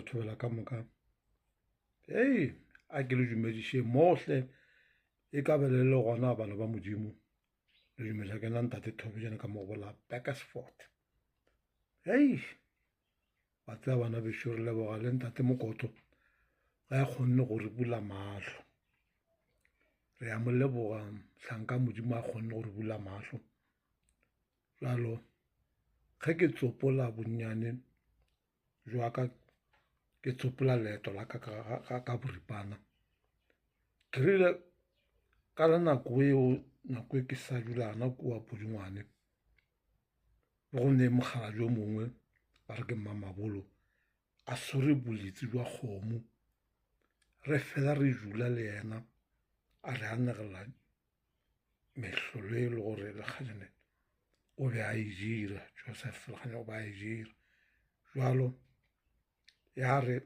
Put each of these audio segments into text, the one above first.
thobela ka moka hei a ke le dumediše mohle e ka be le le gona bana ba modimo le dumediša ke nna ntate thobejane ka mo gola Bakersford hei ba tseba bana bešo re leboga le ntate mokoto ge a kgonne go re bula mahlo re a mo leboga hlanka modimo a kgonne go re bula mahlo Bjalo ge ke tsopola bonnyane bja ka ke tsopola leeto la ka ka boripana ke rile ka la nako eo nako e ke sa dula gona kua Pudungwane go ne mokgalabje yo mongwe ba re ke Mamabolo a swere bolwetsi bja kgomo re fela re dula le yena a re anegela mehlolo e le gore lekganyane o be a e dira Joseph Lekganyane o be a e dira jalo ya re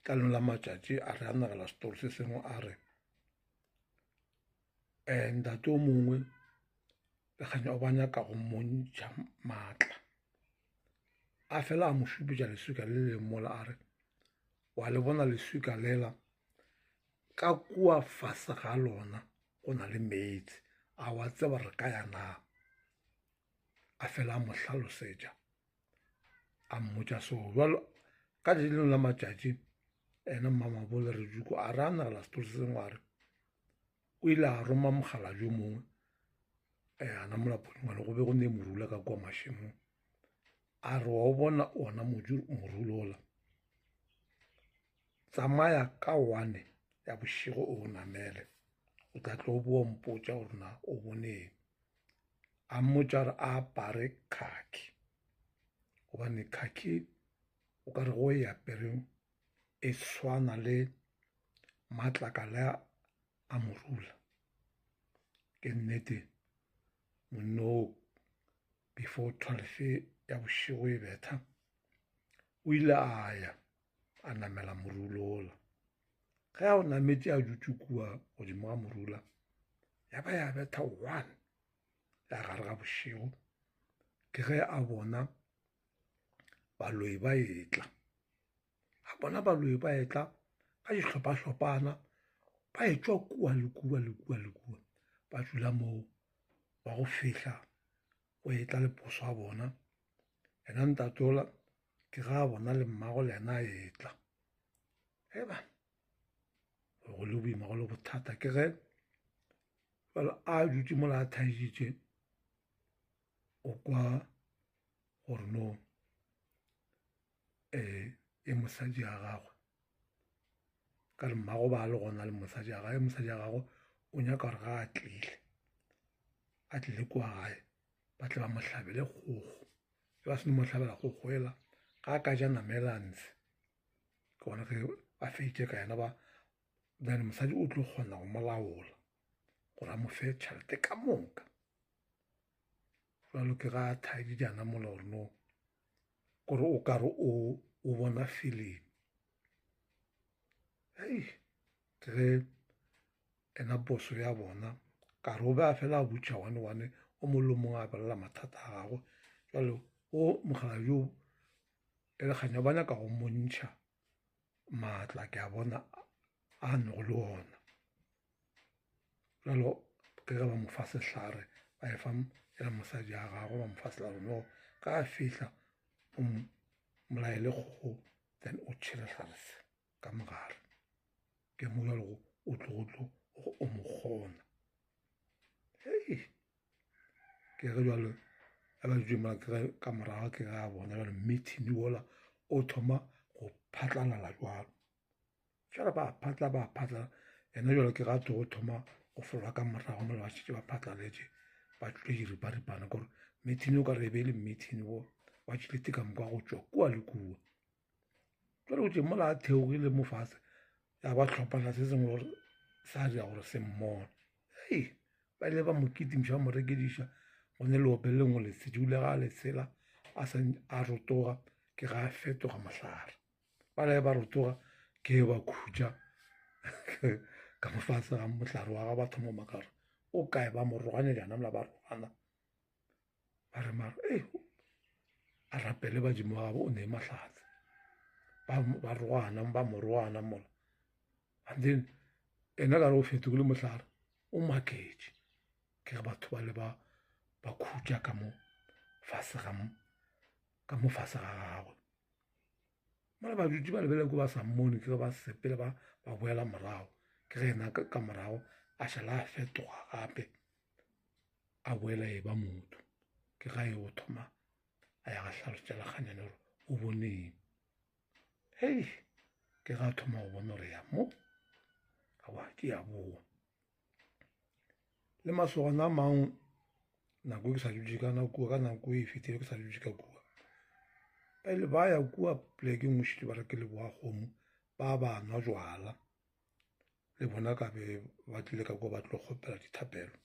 ka lengwe la matšatši a re anegela setori se sengwe a re um ntate o mongwe Lekganyane o ba nyaka go montšha maatla a fela a mo šupetša leswika le leng mola a re wa le bona leswika lela ka kua fase ga lona go na le meetse a wa tseba re ka ya na a fela a mo hlalosetša a mmotša seo jalo ka le lengwe la matšatši ena mmamabolo re duko a re anegela setori se sengwe a re o ile a roma mogala jo mongwe um a namola pudungwane go be go ne morula ka kua mašemong a re wa o bona ona morula ola Tsamaya ka one ya bošego o namele o tla tlo boa mpotša gore na o boneng a mmotša gore a apare khakhi gobane khakhi o ka re go e apere e swana le matlakala a morula ke nnete monna o before 12 ya bošego e betha o ile a ya a namela morula ola ge a o nametše a dutše kua godimo ga morula ya ba ya betha one ya gare ga bošego ke ge a bona baloi ba etla a bona baloi ba etla ka dihlophahlopana ba etšwa kua le kua le kua le kua ba dula moo ba go fihla go etla le poso ya bona yena ntatola ke ga a bona le mmago le yena a etla eba go le boima go le bothata ke ge jalo a dutše mola a thaeditše o kwa gore no um e mosadi ya gagwe ka re mmago ba le gona le mosadi ya gagwe mosadi ya gagwe o nyaka gore ga a tlile a tlile kua gae ba tle ba mo hlabele kgogo e ba seno mo hlabela kgogo ela ga a ka ja nama ela ntshe ke gona ge ba feditše ka yena ba then mosadi o tlo kgona go mo laola gore a mo fe tšhelete ka moka jalo ke ga a thaedi jaana mola gore no kore o kare o o bona feeling hei ke ge ena boso ya bona ka re o be a fela a butša one one o mongwe le mongwe a bolela mathata a gagwe jalo o mogala jo e le kganya ba nyaka go montšha maatla ke a bona a nego le ona jalo ke ge ba mo fa sehlare ba e fa ela mosadi ya gagwe ba mo fa sehlare no ka a fihla o molaele kgogo then o tšhele sehlare se ka mogare ke mo jalo o tlo tlo o mo kgona hei ke ge jalo a ba dutše mola ke ge ka morago ke ge a bona jalo meeting wola o thoma go phatlalala jalo fela ba phatla ba phatla yena jalo ke ga tlo go thoma go folwa ka morago mola ba šetše ba phatlaletše ba tšwile diriparipana kore meeting o ka re e be e le meeting wo wa tšhelete ka moka go tšwa kua le kua jale go tše mola a theogile mo fase ya ba hlopana se sengwe gore sa dira gore se mmone ei ba ile ba mo kitimiša ba mo rekediša go ne leope le lengwe le tshetše o ile ga a le tshela a sa a rotoga ke ga a fetoga mohlare ba le ba rotoga ke ba khutša ka mo fase ga mohlare wa ga ba thoma makare o kae ba mo roganya jaana mola ba rogana ba re mara e a rapele badimo ba gabo o ne mahlatse. Ba rogana, ba mo rogana mola. And then yena ka re o fetogile mohlare, o maketše. Ke ge batho ba le ba ba khutša ka mo fase ga ka mo fase ga gagwe. Mola ba dutše ba lebelele ko ba sa mmone, ke ge ba sepele ba ba boela morago. Ke ge yena ka morago a šala a fetoga gape a boela e ba motho. Ke ga e o thoma a ya ga hlalosetša lekganyane gore o boneng. Hei, ke ga thoma go bona gore ya mo aowa ke ya boa. Le masogana a mangwe nako e ke sa dutše ka nako ka nako e fetile ke sa dutše ka kua, ba ile ba ya kua poleke e nngwe šele ba re ke leboa kgomo ba ba nwa jwala le bona ka be ba tlile ka kua ba tlo kgopela dithapelo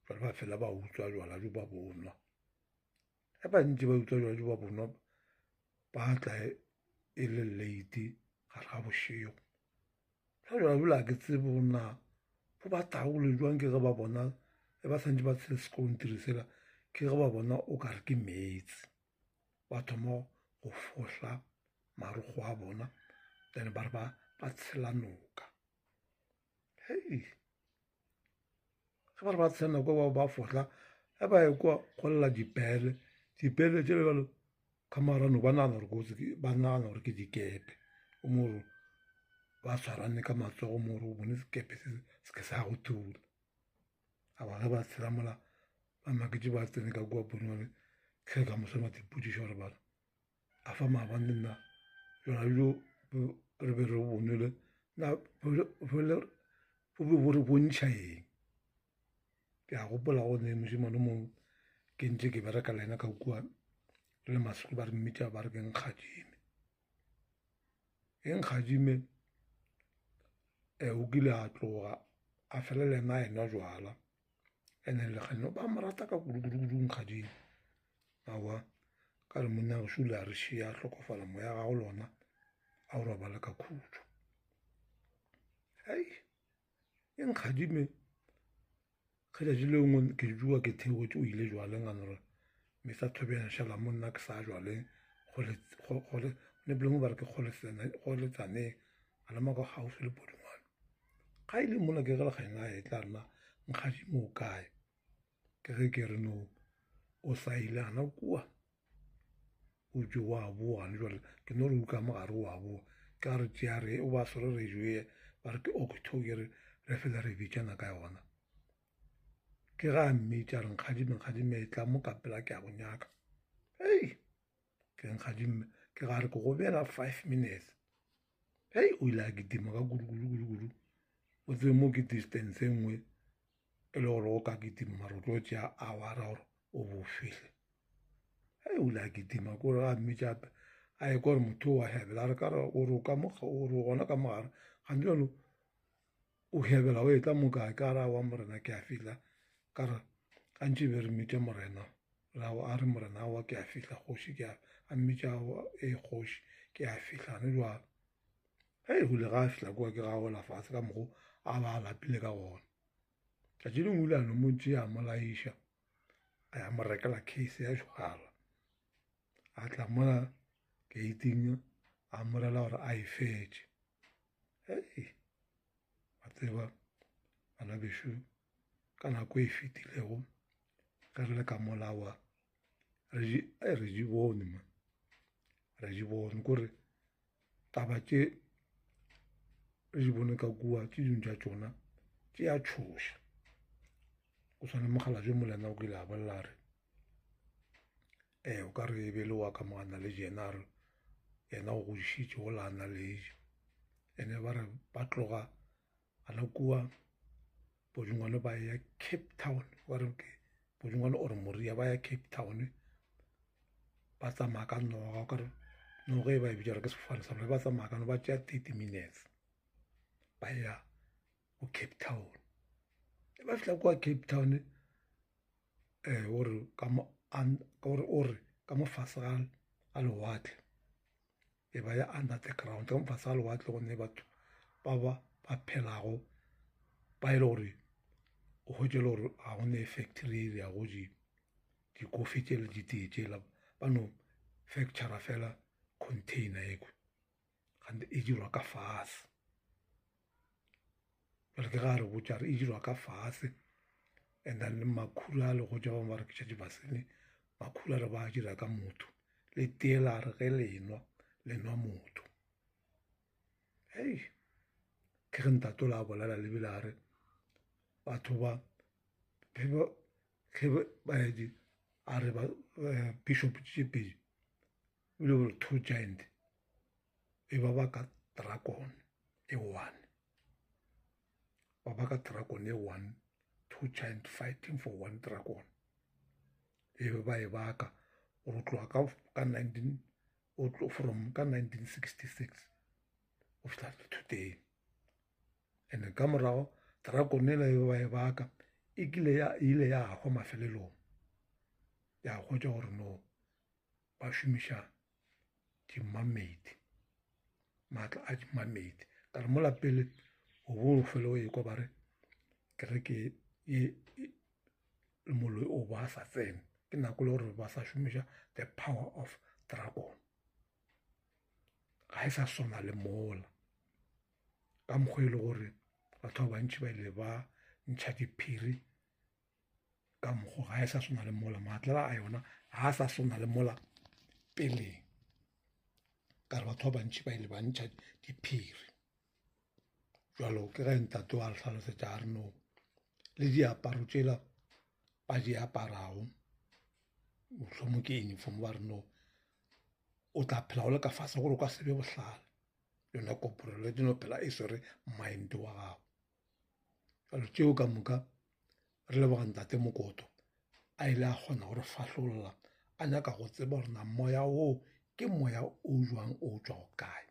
jwale ba fela ba utswa jwala jo ba bonwa. Ge ba ntše ba utswa jwala jo ba bonwa ba tla e le late gare ga bošego. Ga jwala bjale ga ke tsebe gore na go ba taolo jwang ke ge ba bona ge ba santše ba tshele sekontiri sela ke ge ba bona o ka re ke meetse ba thoma go fohla marokgo a bona then ba re ba ba tshela noka. Hei, ge ba re ba tshela noka ba ba fohla ge ba ekwa go lla dipele, dipele tšele bjalo ka mogare ba nagana gore kotsi ba nagana gore ke dikepe o mo gore ba tshwarane ka matsogo mo gore o bone sekepe se se ke sa go thula. Aowa ge ba tshela mola ba maketše ba tsene ka kua Pudungwane ge ka moso ba ipotšiša gore bana a fa maabane nna jona bjo re be re bo nwele na bo be bo re bontšha eng. Ke a gopola go ne mošemane o mongwe ke ntše ke bereka le yena ka kua re le masigo ba re mmitša ba re ke Nkgadime. Ge Nkgadime o kile a tloga a fela le yena a enwa jwala and-e lekgane ba mo rata ka kudu kudu kudu Nkgadime. Aowa ka re monna gešo o ile a re šia a hlokofala moya wa gagwe le ona a o robale ka khutšo. Hei e nkgadime ge tšatši le lengwe ke dula ke theogetše o ile jwaleng a no re Mister Thobela šala mo nna ke sa jwaleng nepileng ba re ke kgoletsaneng a lema ka kgauswi le Pudungwane. Ga e le mola ke ge lekganyane a etla a re na Nkgadime o kae? Ke ge ke re no o sa ile gana kua o tšwe wa boa gane jwale ke no re ka mogare wa boa ka re tšea re o ba swere radio ye ba re ke octo ke re re fela re bitšana ka yona ke ga mmitša re nkgadime nkgadime e tla mo ka pela ke a go nyaka hei ke nkgadime ke ga re ke go beela 5 minutes hei o ile a kitima ka kudu kudu kudu kudu o tsebe mo ke distance e nngwe e le gore o ka kitima mara o tlo tšea awara gore o bo fihle hei o ile a kitima ko re a mmitša gape a ye kore motho o wa hebela a re ka re o re o ka mo o re o gona ka mogare gantsi jalo o hebela o etla mo kae ka re aowa morena ke a fihla ka re gantši be re mmitša morena a re morena aowa ke a fihla kgoši ke a a mmitša e kgoši ke a fihla gane jwalo hei o ile ga a fihla kua ke ga wela fase ka mokgo a ba a lapile ka gona tšatši lengwe o ile a no mo tšea a mo laiša a ya mo rekela case ya jwala a tla mola gate-ing a mmolella gore a e fetše hei wa tseba bana bešo ka nako e fetilego ge re le ka molawa re di bone man re di bone kore taba tše re di bone ka kua tše dingwe tša tšona tše a tšhoša go swana le mokgalabje o mongwe le yena o kile a bolela a re ee o ka re e be le wa ka mo a na le yena a re yena o godišitše go la a na le ene ba re ba tloga gana kua Bodingwane ba ya Cape Town ba re ke Bodingwane or Moria ba ya Cape Town ba tsamaya ka noga o kare noga e ba e bitša gore ke sefofane sa bona ba tsamaya ka ba tšea 30 minutes ba ya ko Cape Town ba fihla kwa Cape Town um o re ka mo o re ka mo fase ga lewatle e ba ya under the ground ka mo fase ga lewatle gonne batho ba ba ba phelago ba e le gore o hwetše le gore ga go ne factory e dirago dikofi tšela ditee tšela ba no factura fela container ekhwi. Gante e dirwa ka fase. Jwale ke ga a re botša re e dirwa ka fase and then le makhura a le gotša ba ba rekiša dibasene makhura re ba dira ka motho le tee la re ge le nwa le nwa motho. Hei ke ge ntate o la bolela le bile a re batho ba ge baedi a re ba bishop tše pedi ebile gore two giant e ba ba ka dragon e one ba ba ka dragon e one two giant fighting for one dragon e be ba e baka gore o tloga ka ka 19 o tlo from ka 1966 go fihla today and ka morago dragon ela e ba e baka e kile ya ile ya hwa mafelelong ya hwetša gore no ba šomiša di-mermaid maatla a di-mermaid ka re mola pele o bo o fele o ekwa ba re kereke ye moloi o ba sa tsene ke nako le gore ba sa šomiša the power of dragon ga e sa swana le mola ka mokgwa e le gore batho ba bantši ba ile ba ntšha diphiri ka mokgwa ga e sa swana le mola maatla a yona ga a sa swana le mola peleng ka re batho ba bantši ba ile ba ntšha diphiri jalo ke ge ntate wa re hlalosetša a re no le diaparo tšela ba di aparago mohlomong ke uniform ba re no o tla phela o le ka fase gore o ka se be bohlale yona koporelo e no phela e swere mind wa gago. Jalo tšeo ka moka re leboga ntate Mokoto a ile a kgona go re fahlolla a nyaka go tseba gore na moya wo ke moya o jwang o tšwago kae.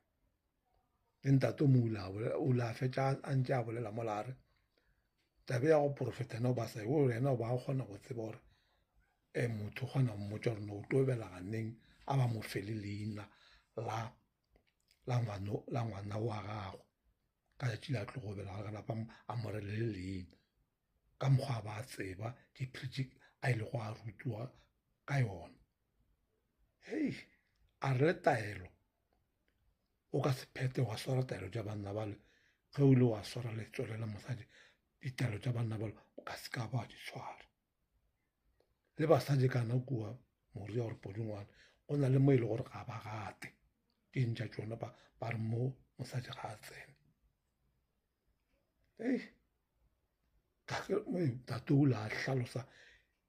Le ntate o mongwe o ile a fetša a ntše a bolela mola a re taba ya go porofeta yena o ba sa o yena o ba kgona go tseba gore um motho o kgona go mmotša gore no o tlo belega neng a ba mo fele leina la la ngwana wa gagwe. Ka tšatši la tlogo belega ka napa a mo rele le leina ka mokgwa a ba tseba diphiri a ilego a rutiwa ka yona. Hei a re le taelo o ka se phethe wa swara taelo tša banna bale ge o ile wa swara letswele la mosadi ditaelo tša banna bale o ka se ka ba di swara. Le basadi kana kua Moria or Podingwane go na le mo e le gore ga ba gate ding tša tšona ba ba re mo mosadi ga a tsene. Hei tate o ile a hlalosa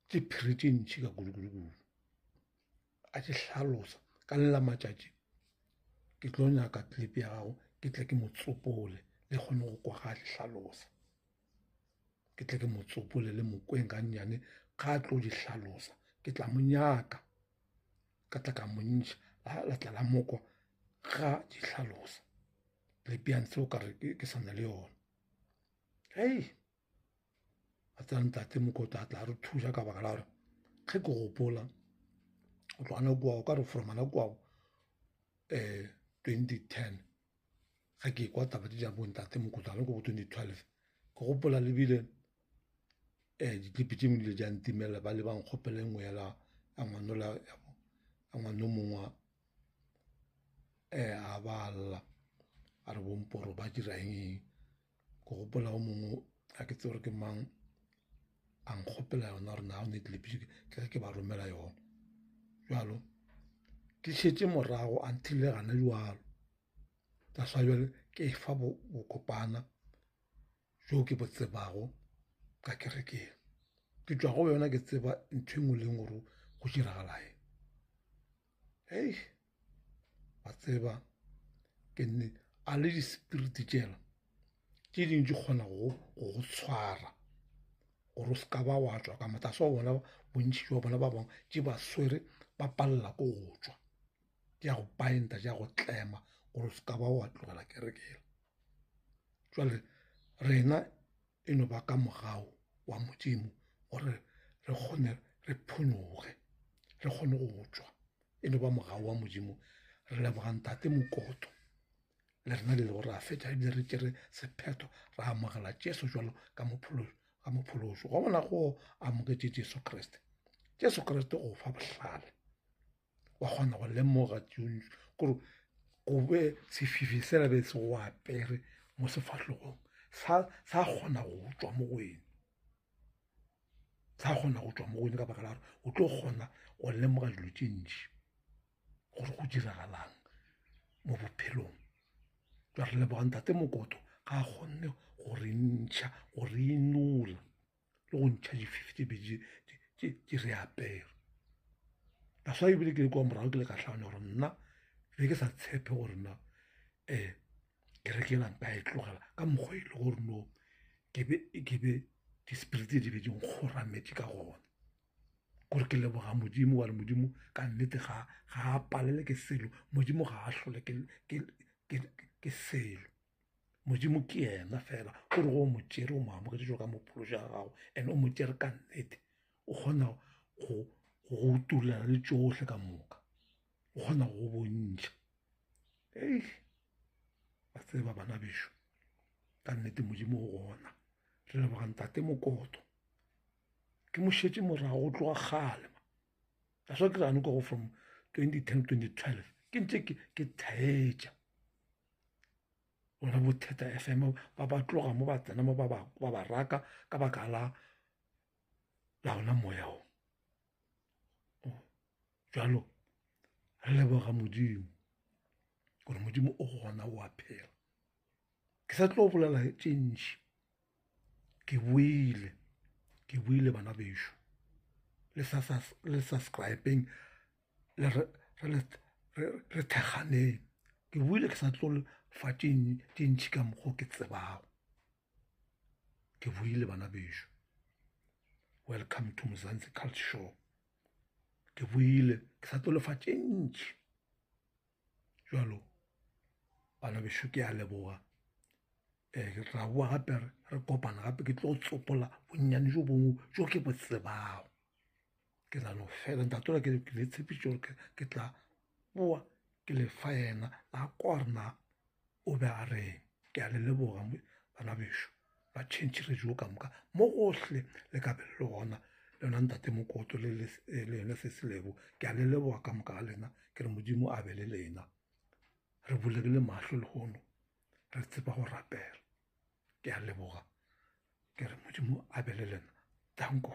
diphiri tše ntši ka kudu-kudu-kudu a di hlalosa ka le la matšatši ke tlo nyaka clip ya gago ke tle ke mo tsopole le kgone go kwa ga a di hlalosa. Ke tle ke mo tsopole le mo kweng gannyane ga a tlo di hlalosa ke tla mo nyaka ka tla ka mo ntšha la tla la mokwa ga di hlalosa clip ya ntshe o kare ke sa na le yona. Hei a tsena ntate Mokoto a tla re thuša ka baka la gore ge ke gopola go tloga nako o ka re from nako um 2010 ge ke kwa taba tše tša bo ntate Mokoto ko bo 2012 ke gopola le bile um diklipi tše dingwe di ile tša ntimela ba le ba nkgopela e nngwe ya ngwanola ya ngwana o mongwe um a ba lla a re bomporo ba dira eng eng. Ke gopola o mongwe ga ke tsebe gore ke mang a nkgopela yona gore na o ne ke ge ke ba romela yona. Bjalo ke šetše morago until le gana bjalo that's why bjale ke e fa bokopana bjo ke bo tsebago ka kerekeng. Ke tšwa go yona ke tseba ntho e nngwe le nngwe gore go diragala eng. Hei wa tseba ke nne a le di-spirit tšela tše dingwe di kgona go go tshwara gore o se ka ba wa tšwa ka mo tlase wa bona bontši jwa bona ba bangwe di ba swere ba palela ke go tšwa di a go bind-a di a go tlema gore o se ka ba wa tlogela kereke ela. Jwale rena e no ba ka mogau wa Modimo gore re kgone re phonyokge re kgone go tšwa e no ba mogau wa Modimo re leboga ntate Mokoto le rena le le gore ra fetša ebile re tšere sephetho ra amogela Jesu jwalo ka mophološi ka mophološi go bona go amogetše Jesu Kriste Jesu Kriste o fa bohlale wa kgona go lemoga gore. Go be sefifi sela be se go apere mo sefahlogong sa sa kgona go tšwa mo go wena sa kgona go tšwa mo go wena ka baka la gore o tlo kgona go lemoga dilo tše ntši gore go diragalang mo bophelong. Jwa re leboga ntate Mokoto ga a kgonne go re ntšha go re inola. Le go ntšha dififi tše be di re apere. That's why ebile ke le kwa morago ke le ka hlaganya gore nna be ke sa tshepe gore na um kereke ela nka e tlogela ka mokgwa e le gore no ke be ke be di-spirit di be di nkgorametše ka gona. Kore ke leboga Modimo wa re Modimo ka nnete ga ga a palele ke selo, Modimo ga a hlole ke selo. Modimo ke yena fela o re go mo tšere o mo amogetše jalo ka mophološi wa gago and o mo tšere ka nnete o kgona go go utolela le tšohle ka moka o kgona go bontšha ei ba tseba bana bešo ka nnete Modimo o gona re leboga ntate Mokoto ke mo šetše morago go tloga kgale that's why ke re go from 2010 2012 ke ntše ke thaetša bona bo Theta F_M ba ba tloga mo ba tsena mo ba ba ba ba raka ka baka la la ona moya o jalo re leboga modimo gore modimo o gona o a phela ke sa tlo bolela tše ntši ke boile ke boile bana bešo le sa le subscribeng le re re re thekganeng ke boile ke sa tlo fa tše ntši ka mokgwa ke tsebago ke boile bana bešo welcome to Mzansi Cult Show ke boile ke sa tlo lefa tše ntši jalo bana bešo ke a leboga um ke tla boa gape re kopana gape ke tlo tsopola bonnyane jo bongwe jo ke bo tsebago ke tla no fela ntate ola ke le tshepišitše gore ke tla boa ke le fa yena la kwa gore na o be a reng ke a le leboga bana bešo ba change radio ka moka mo gohle le ka be le gona le yona ntate Mokoto le le yone se selebo ke a le leboga ka moka ga lena ke re modimo a be le lena re bulegile mahlo lehono re tseba go rapela ke a leboga ke re modimo a be le lena danko.